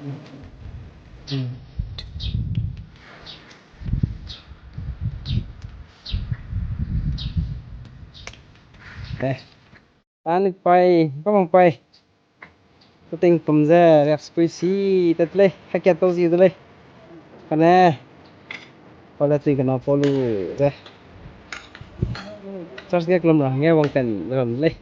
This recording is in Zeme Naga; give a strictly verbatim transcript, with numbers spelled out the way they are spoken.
Eh, ani pai, bamang pai. Kuting pum ze, riak spui si, tat lei, hakat tau zi de lei. Kane, pau le tui kena pau lu ze. Church ge kelum ra, nge wangten ram lei.